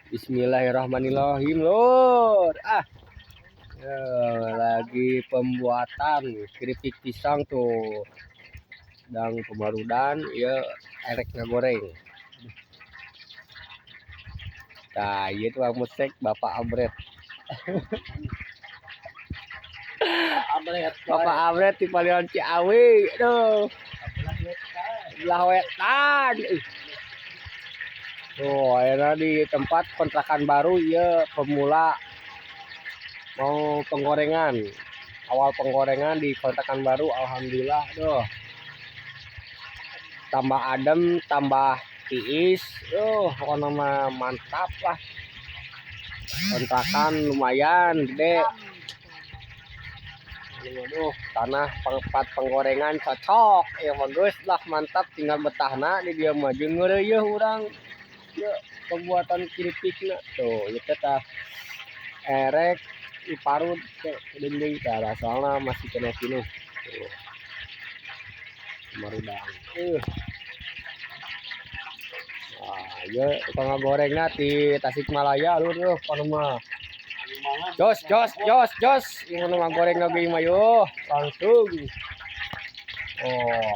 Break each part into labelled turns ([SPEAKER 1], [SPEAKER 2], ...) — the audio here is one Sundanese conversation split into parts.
[SPEAKER 1] Bismillahirrahmanirrahim lur. Ya, lagi pembuatan keripik pisang tuh. Dan pembarudan ya erek ngagoreng. Nah, ieu tukang musik Bapak Abret. Bapak Abret di Palihan Ciawi. Aduh. Belah wetan. Tuh, akhirnya di tempat kontrakan baru ya pemula mau penggorengan. Awal penggorengan di kontrakan baru, alhamdulillah tuh. Tambah adem, tambah tiis. Tuh, pokoknya mah mantap lah. Kontrakan lumayan gede. Aduh, tanah tempat penggorengan cocok. Ya bagus lah, mantap, tinggal betahna di dia mah jeung ngeureuyeuh urang. Ya, pembuatan keripikna tuh, ieu teh tah erek diparut ke dinding tah, soalna masih kena pinuh. Tuh. Marudang. Nah, ieu tukang gorengna di Tasikmalaya lur tuh kono mah. Jos jos jos jos, ieu mah goreng lagi mah yo, langsung. Oh,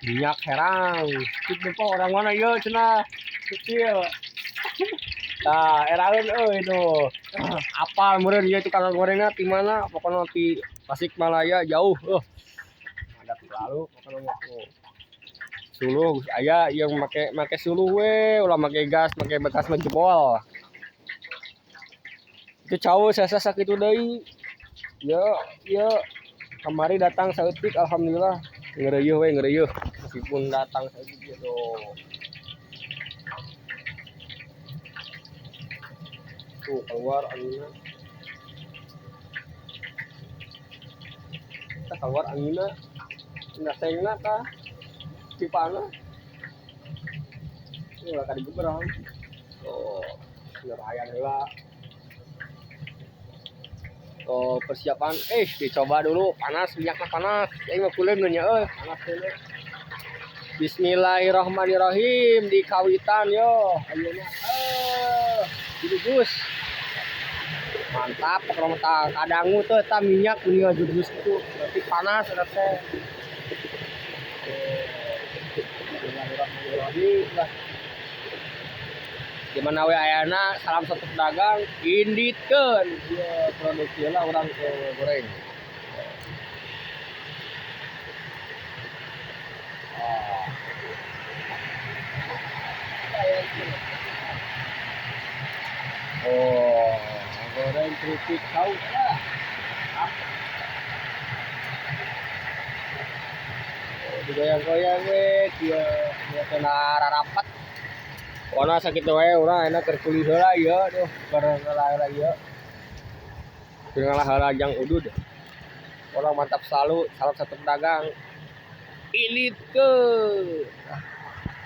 [SPEAKER 1] minyak herang. Cik depo orang mana ieu cenah? Kecil. Nah, eraeun euy tuh. Apal meureun ieu tukang gorengna ti mana? Pokona ti Tasikmalaya jauh. Ada lalu pokona mah tuh. Suluh aya yang make suluh we, ulah make gas, make bekas mah jebol. Itu cau sesa sakitu deui. Ya, ya kamari datang saeutik alhamdulillah. Ngeureuyeun we ngeureuyeun meskipun datang saeutik gitu. Tuh keluar anginnya. Kita keluar anginnya. Ngasengna tah. Pipana. Ini ulah kadi gebrang. Tuh, ngerayan heula. Tuh persiapan, dicoba dulu, panas, minyaknya panas. Ini mah kuleun nya euy, panas dulu. Bismillahirrahmanirrahim di kawitan yo. Ayeuna dirugus. Mantap pokokna mah kadangu tuh eta minyak meni jurus itu. Berarti panas eta teh. Bismillahirrahmanirrahim. Lah. Gimana we ayana salam satu pedagang inditkeun ieu produksi lah urang ke goreng. Oh, goreng keripik saus lah. Oh, digoyang-goyang we, kieu kieu kena rarapat. Pokona sakitu wae urang enak keur kulih heula ieu, aduh, keur ngalah heula ieu. Keur ngalah heula jang udud. Orang mantap selalu, salam satu pedagang. Ilit ke.